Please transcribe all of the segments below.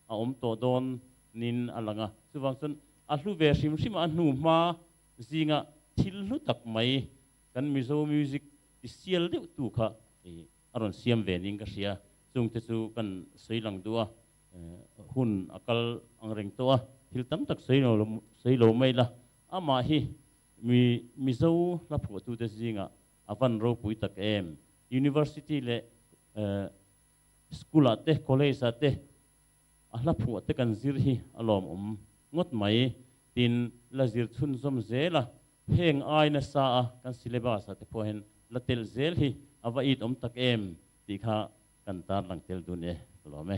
a awm tawh dawn nin a lang a. Chuvang chuan a hlu ve hrim hrim a, a hnu hma zinga thil hlu tak mai kan Mizo music ti sial deuh tu kha a rawn siam ve ning ka hria. Chungte chu kan sawi lang duh a, hun a kal ang reng tawh a, thil tam tak sawi lo sawi lo mai la, amah hi mi Mizo hla phuahtute zingah a van ropui tak em? University leh School ah te, college ah te a hla phuah te kan zir hi a lawmawm ngawt mai. Tin, la zir chhunzawm zel a, heng ai nasa a kan syllabus ah te pawh hian la telh zel hi a va it awm tak em tih kha kan tarlang tel dun e, ka lawm e.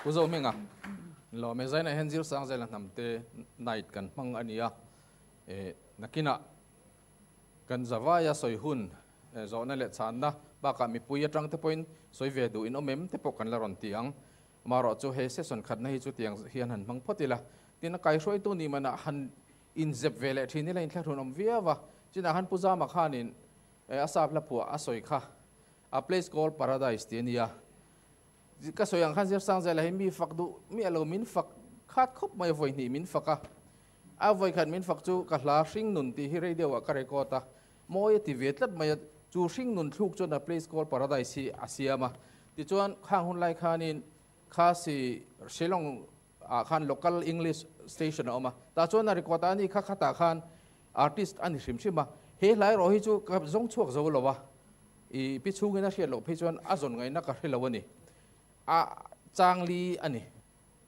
Pu Zohminga, Lawm e, Zaina hian Zirsang Zela hnamte night kan hmang a nia, nakinah Kan zavaia sawi hun zawhna leh chhanna bakah mipui atang te pawhin sawi ve duh in awm em te pawh kan la rawn ti ang. Amaherawh chu he session khatna hi chu tiang hian han hmang phawt ila, tin a kaihruaitu ni manah han inzep ve leh thin ila inthlahrun awm viau a. Chinah khan Pu Zama khanin a sap hla phuah a sawi kha A Place Called Paradise tih a nia. Ka sawi ang khan Zirsangzela hi mi fak duh miah lo, min fak khat khawp mai a, vawi hnih min fak a. A vawikhat min fak chu ka hla hring nun tih hi radio ah ka record a, mawi a ti ve tlat mai a, chu hring nun thluk chuan a place called paradise hi a siam a. Tichuan khang hun lai khanin Khasi Shillong ah khan local English station a awm a, tah chuan a record a, ani kha khatah khan artist a ni hrim hrim a, he hla erawh hi chu ka zawng chhuak zo lo a, i pi chhungin a hriat loh phei chuan a zawn ngaihna ka hre lo a ni, a changli a ni.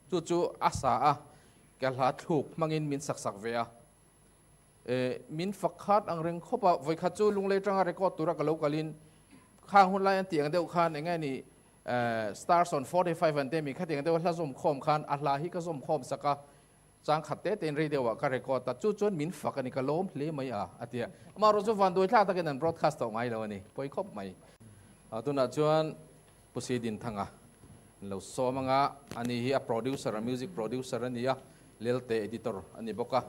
Chu chu a sa a, ka hla thluk hmangin min sak sak ve a. E, min fak khat ang reng khawp a, vawikhat chu Lunglei tanga record tura ka lo kalin khang hun lai an tih ang deuh khan eng nge ni Stars on 45 an te mi khatiang deuh hla zawm khawm khan a hla hi ka zawm khawm sak a, chang khat te tein radio ah ka record a, chu chuan min fak a ni, ka lawm hle mai a, a ti a. Amaherawhchu chu vanduai thlak takin an broadcast tawh ngai lo a ni, pawi khawp mai. Tunah chuan Pu Si Dinthanga an lo sawm anga, ani hi a producer, a music producer a ni a, Lelte editor a ni bawk a,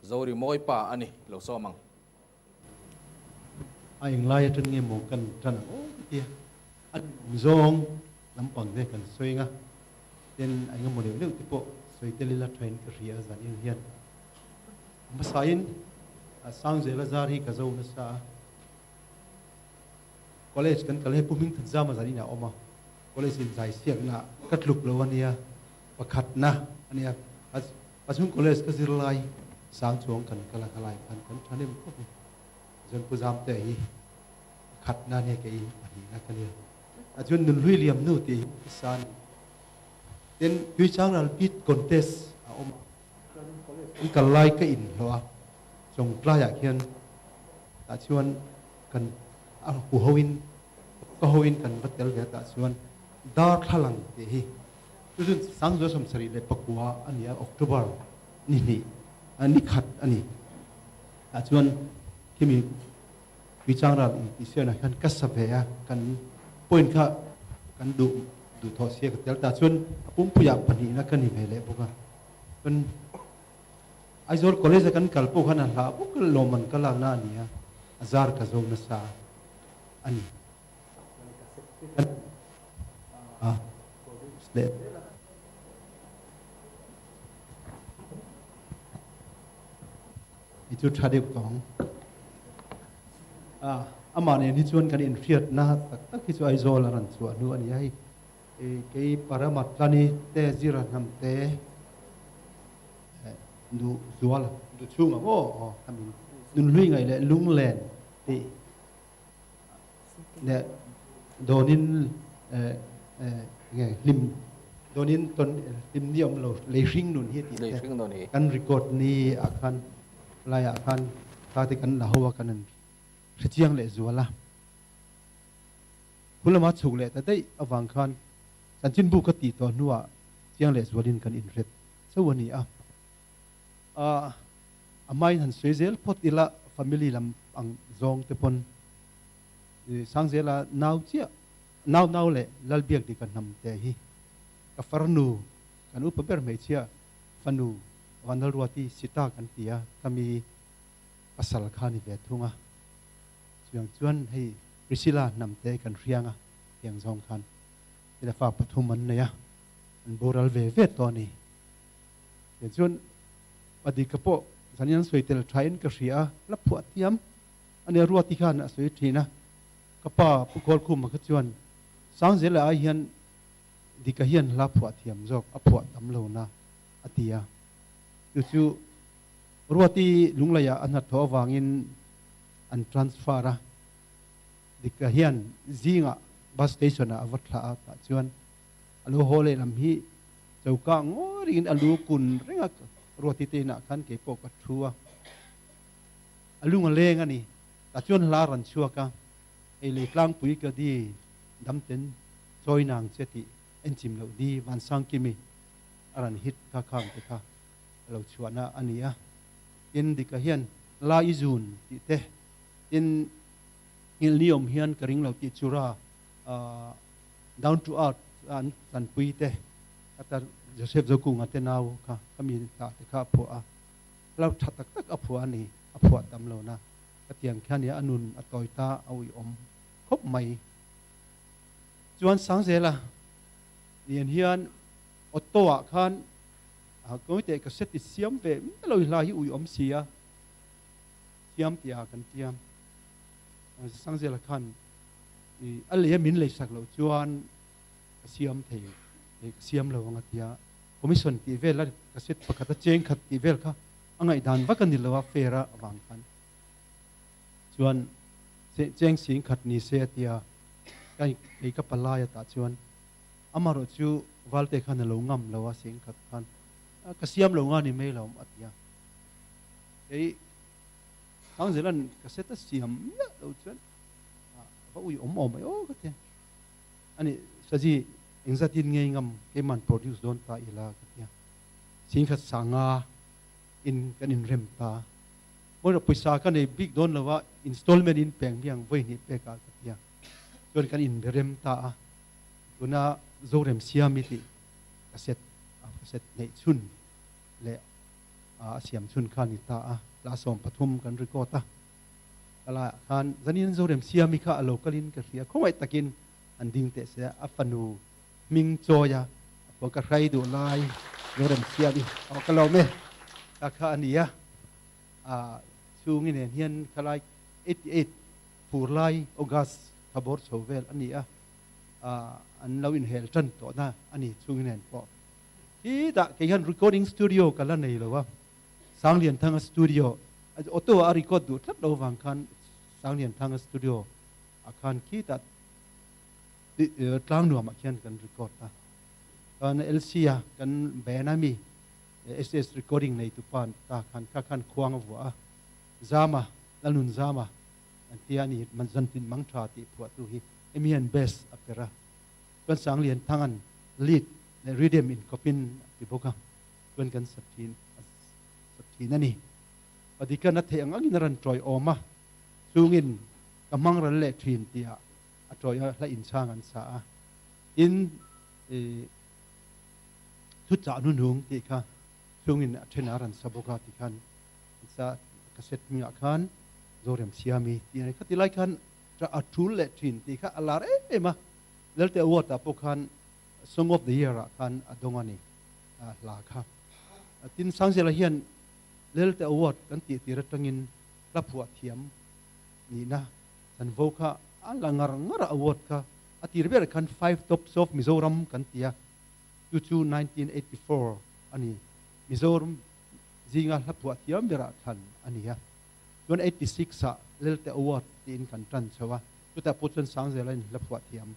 Zori Mawipa a ni, lo sawm ang. A englai atang nge maw kan tan ang aw ka tia, a ninawm zawng lampang te kan sawi anga, ten a engemaw deuh deuh te pawh sawi tel ila thain ka hria a zan in hian. A hmasain Sangzela zar hi ka zo nasa a. College kan kal hei Pu Hmingthat Zama zan inah a awm a, college in zai siakna ka tluk lo a nia, pakhatna a nia, Pachhung college ka zir lai sang chuang kan kal a, khalai khan kan thahnem khawp mai. Chuan Pu Zamte hi pakhatna a nia, kei pahnihna ka nia. Ah chuan Nunhlui Liam Nu tih hi ka sa a ni. Tin, Tuichangral Beat Contest a awm a, kan kal lai ka inhlawh a, Chawngtlaiah khian tah chuan kan a hu ho in ka ho in kan va tel ve tah chuan darthlalang tih hi chu chu Sangzua 79 a ni a, October ni hnih ni khat a ni. Tah chuan khimi Tuichang ral in tih sianah khan ka sa ve a, kan point kha kan duh duh thawh sia ka tel tah chuan a pumpuiah pahnihna ka ni ve leh bawk a. Chuan Aizawl College a kan kal pawh khan a hlah bawk a, lawmman ka lakna a ni a, a zar ka zo nasa a ni. A leh zel a. Hei chu tha deuh tawng. A, amah nen hi chuan kan inhriatna tak tak hi chu Aizawl a rawn chhuah hnu a ni a, hei kei Paramatlani te Zira hnam te, Du zual du chhung ang aw aw ka min nunhlui ngaih leh lunglen tih leh dawnin nge hlim dawnin ton hlim ni awm lo lei hring nun hi tih te kan record ni ah khan lai ah khan ta te kan la ho a kan hre chiang leh zual a hun lama chhuk leh ta daih avang khan chanchinbu ka tih tawh hnuah chiang leh zualin kan inhret Chauh a ni a. A a hmain han sawi zel phawt ila family lam ang zawng te pawn Sangzela nau chiah nau nau leh Lalbiak dik a hnam te hi ka farnu kan upa ber hmeichhia fanu Vanlalruati Sita kan ti a kami pasal kha ni ve thung a. Chuang chuan hei Priscilla hnam te kan hriang a tiang zawng khan. Ila fa pathum an nei a, an boral ve ve tawh a ni. Tiang chuan Padika pawh zanin an sawi tel thain ka hria a, la phuah thiam a nia Ruati khan a sawi thin a, ka pa Pu Kawlkhuma kha chuan Sangzela ai hian Dika hian hla phuah thiam zawk a phuah tam lo na a ti a, chu chu Ruati Lungleiah a hnathawh avangin an transfer a. Dika hian zingah bus station ah a va thlah a, tah chuan a lo haw leh lam hi choka ngawi ringin a lu kun reng a, Ruati te inah khan kei pawh ka thu a, a lung a leng a ni. Tah chuan hla a rawn chhuak a, Ei lei tlangpui ka di damten chawi nang che tih enchim loh di Vansangkimi a rawn hit kha khang te kha a lo chhuahna a ni a. Tin, Dika hian La i zun tih te, tin, Nghilh ni awm hian ka ring lo tih chura down to earth a an tanpui te ata Joseph Zokunga te nau kha ka mi hla te kha a phuah a, hla tha tak tak a phuah a ni, a phuah tam lo na ka tiang khian nia a nun a tawi ta a uiawm khawp mai. Chuan Sangzela lian hian auto ah khan kawngte ka set i siam ve miah lo i hla hi uiawm si a. Thiam tih ah kan tiam. Sangzela khan i a lei a min lei sak loh chuan ka siam thei ka siam lo ang a ti a. Commission tih vel a cassette pakhat a cheng khat tih vel kha a ngaihdan vak a ni lo a fair a avang khan chuan cheng sing khat ni se a ti a. Kei ka palai a tah chuan amaherawh chu Valte khan a lo ngam lo a sing khat khan ka siam lo nga ni mai lo a ti a. Kei Sangzelan ka set a siam miah lo chuan va ui awm awm mai aw ka ti. Ani Saji engzatin ngei ngam keiman produce dawn ta ila ka ti a. Singkhat sanga in kan inrem ta. Mawilo pawisa ka nei bik dawn lo a, installment in peng miang vawi hnih pek ah ka ti a. Chuan kan inrem ta a. Tuna Zorem Siami tih ka set ka set neih chhun leh a siam chhun kha a ni ta a, hla 13 kan record a, ka laiah khan zanin Zorem Siami kha a lo kalin ka hria, khawngaih takin an ding teh se a fanu hming chawi a, a pawh ka hrai duh lai Zorem Siami aw ka lawm e ta kha a ni a, a chhungi nen hian khalai 88 fur lai August thla bawr chho vel a ni a, an lo inhel tan tawhna a ni chhungi nen pawh. Hi dah kei hian recording studio ka la nei lo a, Sanglianthanga studio auto a record duh tlat lo vang khan Sanglianthanga studio ah khan khitah tlang nuam ah khian kan record a. Chuan LC a kan band a mi SS recording nei tu pa ta khan kha khan khuang a vuah a, Zama, Lalnun Zama an tia a ni, Zantin Mangtha tih phuah tu hi hemi hian bass a per a. Chuan Sanglianthanga'n lead leh rhythm inkawpin a ti bawk a, chuan kan sa thin a sa thin a ni. Padikan a theih ang angin a rawn tawi awm a, chungin ka hmang ral leh thin tihah a tawi a hla inchhang an sa a. Tin, ih thuchah hnuhnung tih kha chungin a then a rawn sa bawk a tikhan an sa cassette hmingah khan Zorem Siami tih a ni. Khati lai khan a tul leh thin tih kha a lar em em a, Lelte Award ah pawh khan Song of the Year ah khan a dawng a ni hla kha. Tin, Sangzela hian Lelte Award kan tih tir atangin hla phuah thiam nihna chanvo kha a la ngar ngar a award kha a tir ber khan Five Tops of Mizoram kan ti a, chu chu 1984 a ni. Mizoram zinga hla phuah thiam berah thlan a ni a. Chuan 86 ah Lelte Award tiin kan tan chho a, chutah pawh chuan Sangzela in hla phuah thiam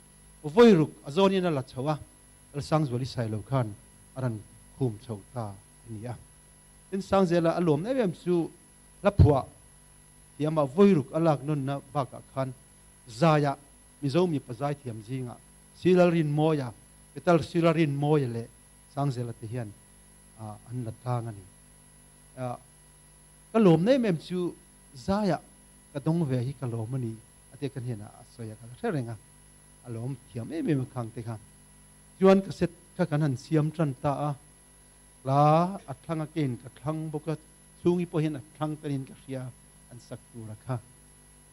vawi ruk a zawnin a la chho a, Lalsangzuali Sailo khan a rawn khum chho ta a ni a. Tin, Sangzela a lawm em em chu hla phuah thiamah vawi ruk a lak nawnna bakah khan zaiah Mizo mipa zai thiam zingah Silalrinmawia, Petal Silalrinmawia leh Sangzela te hian an la tlang a ni. Ka lawm em em chu zaiah ka dawng ve hi ka lawm a ni a tia ka hnenah a sawi a, ka la hre reng a, a lawm thiam em em a khang te kha. Chuan ka set kha kan han siam tan ta a, hla a thlang a kein ka thlang bawk a, chhungi pawh hian a thlang tanin ka hria an sak tur a kha.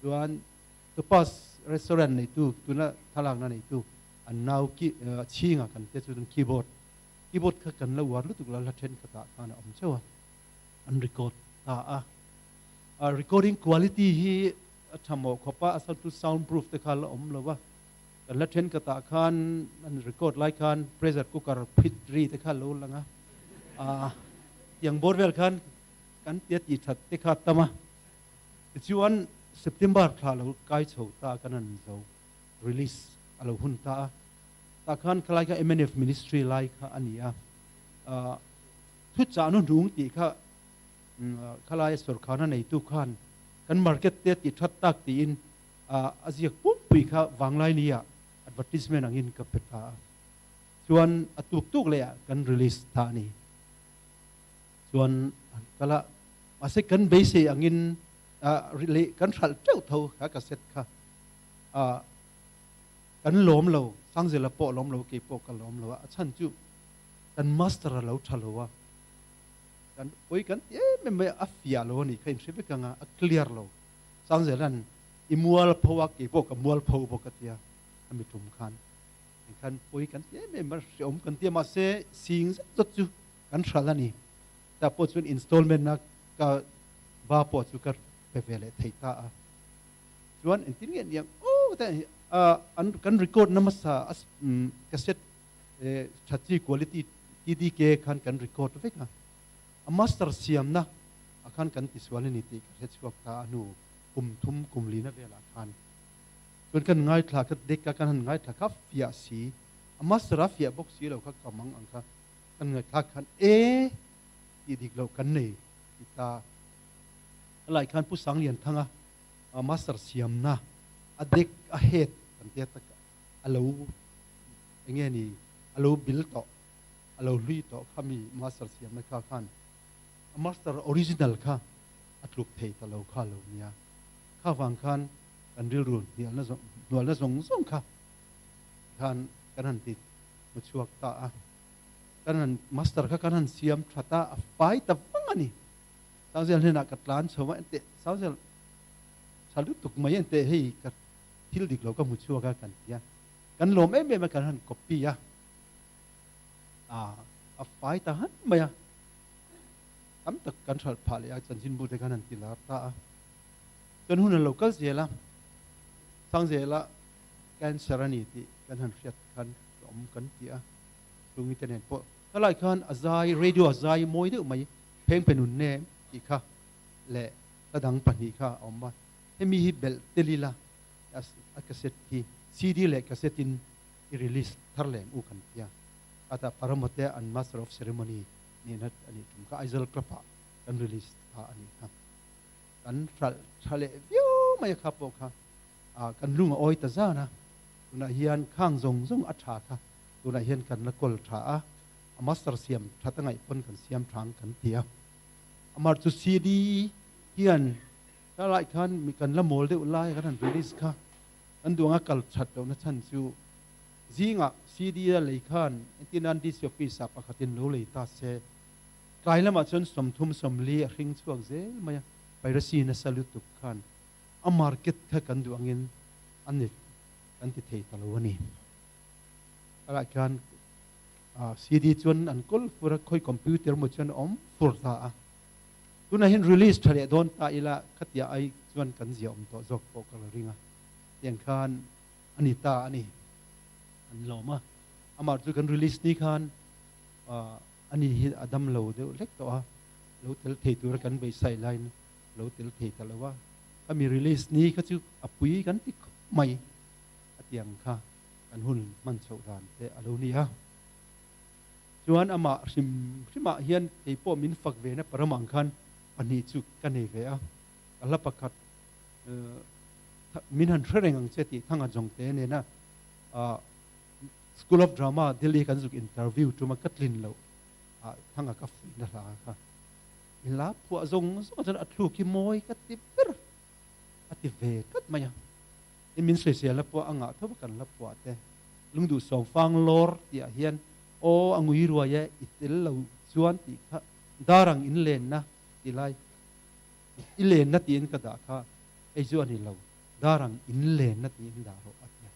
Chuan Topaz restaurant neitu, tuna thlalakna neitu. An nau ki chhinga kan tia chu keyboard keyboard kha kan la uar lutuk lo la thenkhatah khan a awm chauh a, an record ta a. A recording quality hi a tha mawh khawp a, a chhan chu sound proof te kha la awm lo a. Kan la thenkhatah khan an record lai khan pressure cooker phit ri te kha lo lang a, tiang bawr vel khan kan tia tih that te kha a tam a. Tichuan September thla lo kai chho ta kan han zo. Release a lo hun ta a, tah khan khalai kha mnf ministry lai kha a ni a, thuchah nu hnung tih kha khalaia sawrkharna neitu khan kan market te tih that tak tiin a ziak pumpui kha vanglai nia advertisement angin ka pe ta a, chuan a tuk tuk leh ah kan release ta a ni. Chuan an kal a, mahse kan beisei angin kan hralh teuh tho kha cassette kha. Ah, kan lawm lo, Sangzela pawh a lawm lo, kei pawh ka lawm lo a, a chhan chu kan master a lo tha lo a, kan pawi kan ti em em mai a, a fiah lo a nih kha inhre vek ang a, a clear lo. Sangzela'n i mual pho a, kei pawh ka mual pho bawk a tia, a mi tum khan engkhan pawi kan ti em em a, hreawm kan ti a, mahse sing zet zawt chu kan hral a ni. Tah pawh chuan installment a ka ba pawh chu ka pe ve leh thei ta a. Chuan engtin nge niang aw te an kan record na hmasa a cassette tha chi quality TDK khan kan record vek a, a master siamna ah khan kan tisual a ni tih ka hre chhuak ta a hnu kum thum kum lina velah khan chuan kan ngaithla ka deck a kan han ngaithla kha fiah si a master a fiah bawk si lo kha ka mang ang kha kan ngaithla khan e tih dik loh kan nei ti ta. A lai khan Pu Sanglianthanga master siamna a dek a het kan tia tak a lo enge ni a lo bil tawh a lo hlui tawh kha mi master siamna kha khan a master original kha a tluk thei ta lo kha lo nia kha vang khan kan rilru hnialna zawng hnualna zawng zawng kha khan kan han ti hmu chhuak ta a kan han master kha kan han siam that a a fai ta vang a ni. Sangzel hnenah ka tlan chho a, enteh Sangzel tha lutuk mai enteh hei ka thil dik lo ka hmu chhuak a kan ti a, kan lawm em em a kan han copy a, a fai ta han mai a, tam tak kan hralh phah leh a chanchinbu te khan han ti lar ta a, chuan hun a lo kal zel a, Sangzela cancer a ni tih kan han hriat khan ka awm kan ti a, chungi te nen pawh Khalai khan a zai, radio a zai mawi deuh mai, Phengphe nun nem tih kha leh hla dang pahnih kha a awm a. Hemi hi belh tel ila a cassette hi CD leh cassette in i release thar leng u kan tia. Ata Paramote an Master of Ceremony nihna a nih tum kha Aizawl Club ah kan release ta a nih kha. Kan hralh tha leh viau mai a kha pawh kha kan lung a awi ta zan a. Tunah hian khang zawng zawng a tha kha tunah hian kan la kawl tha a, a master siam that a ngaih pawn kan siam tha ang kan ti a. Amar chu CD hian ka lai khan mi kan la mawl deuh lai kan han release kha kan duh anga kal that lohna chhan chu zingah CD a lei khan entir nan DC office ah pakhatin lo lei ta se tlai lamah chuan 30 40 a hring chhuak zel mai a, piracy nasa lutuk khan a market kha kan duh angin a ni kan ti thei ta lo a ni. Kalai khan CD chuan an kawl fur a, khawi computer maw chuan a awm fur ta a. Tunah hian release tha leh dawn ta ila khatia ai chuan kan zia awm tawh zawk pawh ka la ring a. Tiang khan a ni ta a ni. An lawm a. Amah chu kan release ni khan a ni hi a dam lo deuh hlek tawh a, lo tel thei tura kan beisai laiin lo tel thei ta lo a. Khami release ni kha chu a pui kan ti khawp mai a tiang kha. Kan hun hman chhoh dan te a lo ni a. Chuan amah hrim hrimah hian kei pawh min fak ve na param ang khan pahnih chu ka nei ve a. Ka hla pakhat min han hre reng ang che tih thanga zawng te nena School of Drama Delhi kan zuk interview tuma ka tlin loh thanga ka fuihna hla kha i la phuah zawng zawng chuan a thluk hi mawi ka ti ber a ti ve tlat mai a. I min sawisel la pawh a ngah tho a kan la phuah te. Lungduh sawmfang lawr tih ah hian aw a ngui ruai e i tel lo chuan tih kha darang in lenna tih lai i lenna tiin ka dah kha hei chu a ni lo darang in lenna tiin dah rawh a ti a.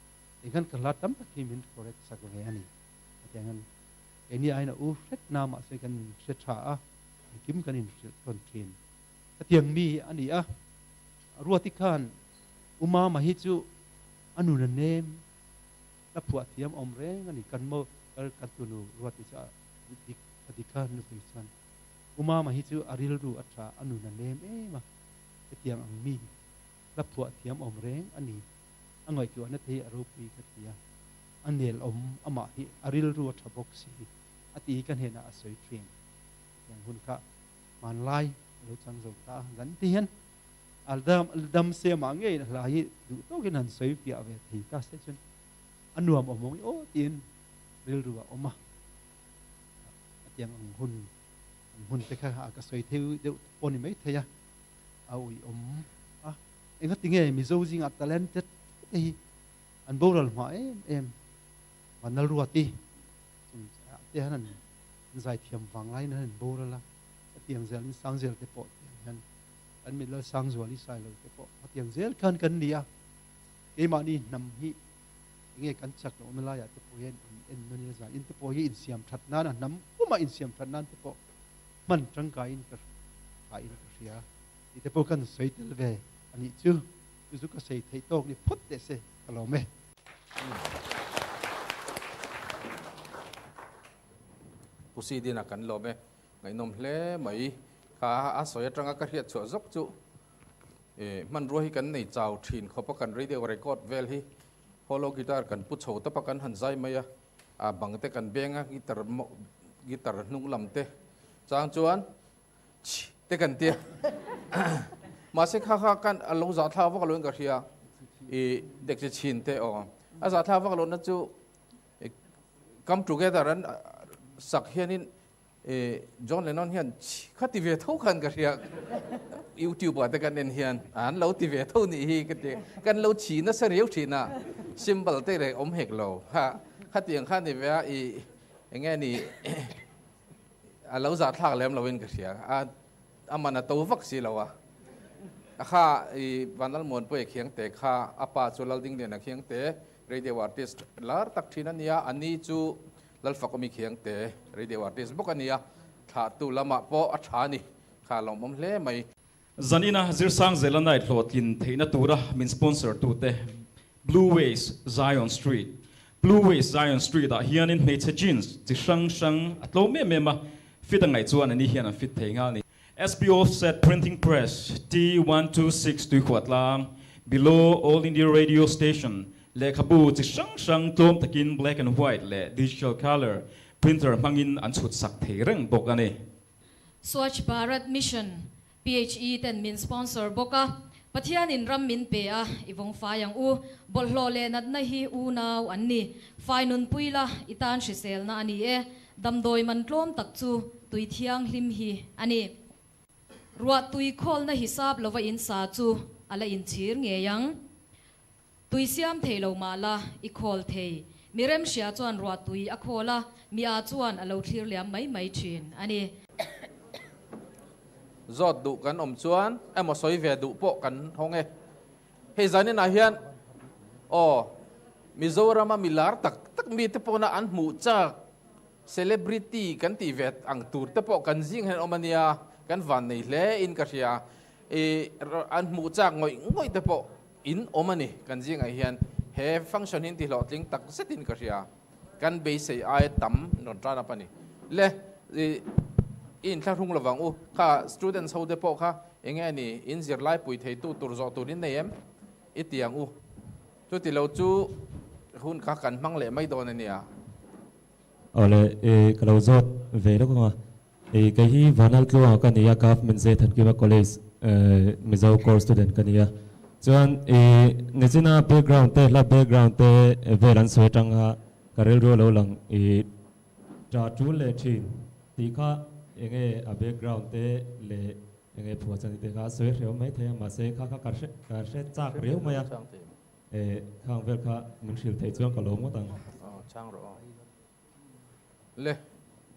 Engkhan ka hla tam tak hi min correct sak ve a ni. Hetiang keini aiin a u hret na mahse kan inhre tha a, engkim kan inhrilh tawn thin. Hetiang mi a ni a, Ruati khan U Mama hi chu a nun a nem, la phuah thiam awm reng a ni. Kan mo kan tunu Ruati chu a dik a dik a nupui chuan U Mama hi chu a rilru a tha, a nun a nem em a, hetiang ang mi la phuah thiam awm reng a ni. A ngaihtuahna te hi a ropui ka ti a, a nel awm amah hi a rilru a tha bawk si a tih hi ka hnenah a sawi thin. Hetiang hun kha hmanlai a lo chang zo ta a, zan te hian a dam se amah ngeiin a hla hi duh tawkin han sawi fiah ve thei ta se chuan a nuam awm awng i aw tiin rilru a awm a. Hetiang ang hun ang hun te kha ka sawi thei deuh pawh ni maithei a, a uiawm a. Engatinge Mizo zingah talented te hi an boral hma em em Vanlalruati chung te hian an zaithiam vang laiin an boral a, hetiang zelin Sangzel te pawh tiang hian kan mit Lalsangzuali Sailo te pawh hetiang zel khan kan ni a, keimahni hnam hi enge kan chak lohna laiah te pawh hian in en nawn ila zan in te pawh hi insiam that nan a hnam pumah insiam that nan te pawh hman tangkaiin ka thain ka hria tih te pawh kan sawi tel ve a nih chu. Chu chu ka sawi theih tawk ni phawt teh se ka lawm e. Pu Sidina kan lawm e. Ngaihnawm hle mai. Kha a sawi atanga ka hriat chhuah zawk chu hmanrua hi kan nei chau thin khawp a, kan radio record vel hi hollow guitar kan pu chho tawp a, kan han zai mai a, a bang te kan beng a, guitar guitar hnung lam te chang chuan Chhi te kan tia. Mahse kha kha kan a lo zah thlak vak lo in ka hria. I dek chi chin te aw. A zah thlak vak lo na chu come together an sak hianin John Lennon hian chhi kha ti ve tho khan ka hria. YouTube ah te kan en hian an lo ti ve tho nih hi ka ti. Kan lo chhi nasa riau thin a. Symbol te reng awm hek lo. Kha khatiang kha ni ve a i enge ni A lo zah thlak lem loin ka hria. A a man a to vak si lo a. A kha i Vanlalmuanpuia Khiangte kha a pa chu Laldingliana Khiangte radio artist lar tak thin a nia. A ni chu Lalfakawmi Khiangte radio artist bawk a nia. Thlahtu lamah pawh a tha a ni. Kha a lawmawm hle mai. Zanina Zirsang Zela Night hlawhtlin theihna tura min sponsor tute Blue Ways Zion Street Blue Ways Zion Street ah hianin hmeichhe jeans chi hrang hrang a tlawm em em a, fit a ngaih chuan ani hian an fit thei nghal ni. SB Offset Printing Press T126 Tuikhuah tlang Below All India Radio Station lehkhabu chi hrang hrang tlawm takin black and white leh digital colour printer hmangin an chhut sak thei reng bawk a ni. Swachh Bharat Mission PHE ten min sponsor bawk a, Pathianin ram min pe a, i vawng fai ang u. Bawlhhlawh leh natna hi unau an ni. Fai nunpui la, i tan hriselna a ni e. Damdawi man tlawm tak chu tui thianghlim hi a ni. Ruah tui khawlna hisap lova in sa chu a la inchhir ngei ang. Tui siam thei lo mah la, i khawl thei. Mi remhria chuan ruah tui a khawl a, mi a chuan a lo thlir liam mai mai thin a ni. Zawt duh kan awm chuan emaw sawi ve duh pawh kan hawng e. Hei zaninah hian aw Mizorama mi lar tak tak mite pawhna an hmuh chak celebrity kan tih ve ang tur te pawh kan zing hian awm a nia, kan vannei hle in ka hria. I an hmuh chak ngawih ngawih te pawh in awm a ni. Kan zingah hian he function hi ti hlawhtling tak zetin ka hria. Kan beisei aia tam rawn tan up a ni. Le i inthlahrung lovang u. Kha students ho te pawh kha enge a ni in zirlai pui theitu tur zawh tur in nei em? I ti ang u. Chuti lo chu hun kha kan hmang leh mai dawn a nia. Awle i ka lo zawt ve lawk ang a. I kei hi Vanal Tluanga ka ni a, Government Zethankima College Mizo course student ka ni a. Chuan i nichina background te hla background te vel an sawi atang kha ka rilru a lo lang i ta tul leh thin tih kha enge a background te leh enge phuah chan tih te kha sawi hreu mai thei a mahse kha kha ka hre ka hre chak riau mai a. E khang vel kha min hrilh theih chuan ka lo ngawt ang. Aw chhang rawh aw. Le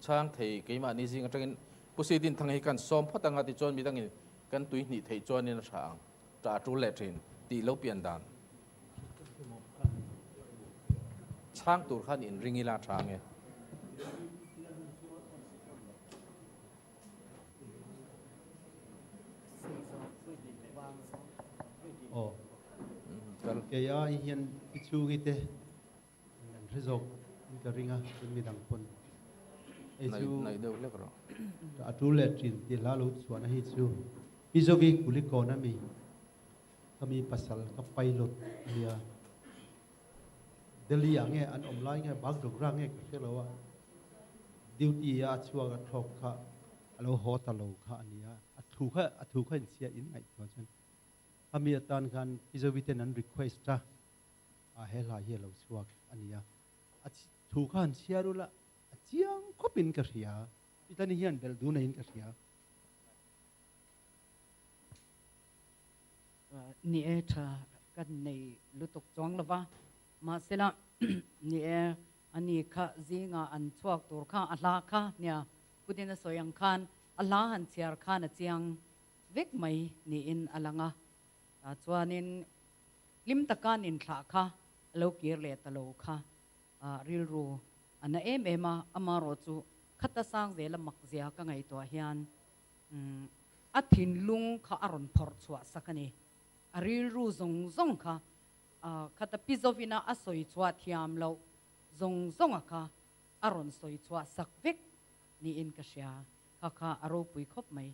chhang thei keimahni zing atangin Pu Sidin Thang hi kan sawm phawt anga tichuan midangin kan tui hnih theih chuanin a tha ang. Tah a tul leh thin tih lo pian dan. Chhang tur khan in ring ila tha ange. Aw. Kei ai hian i chhungi te an hre zawk in ka ring a, chuan midang pawn hei chu a tul leh thin tih hla lo chhuahna hi chu Pi Zovi Kulikawn ami ka mi pasal ka pilot a nia. Delhi ah nge an awm lai nge Bagdogra nge ka hre lo a, duty a chhuak a thlawk kha a lo haw ta lo kha a nia, a thu kha a thu kha inchhia in ngaihtuah chuan khami atan khan Pizovi ten an request a, a he hla hi a lo chhuak a nia, a thu kha han chhiar ula a chiang khawp in ka hria, Pitani hian belh dun a in ka hria. Ni e tha kan nei lutuk chuang lo va, mahsela ni e ani kha zinga an chhuak tur kha a hla kha nia Putin a sawi ang khan a hla han chhiar khan a chiang vek mai niin a lang a, tah chuanin hlim taka an inthlah kha a lo kir leh ta lo kha rilru a na em em a, amaherawhchu khata sang zela mak zia ka ngaihtuah hian A thinlung kha a rawn phawrh chhuah sak a ni. A rilru zawng zawng kha khata pi Zovina a sawi chhuah thiam loh zawng zawnga kha a rawn sawi chhuah sak vek niin ka hria. Kha kha a ropui khawp mai.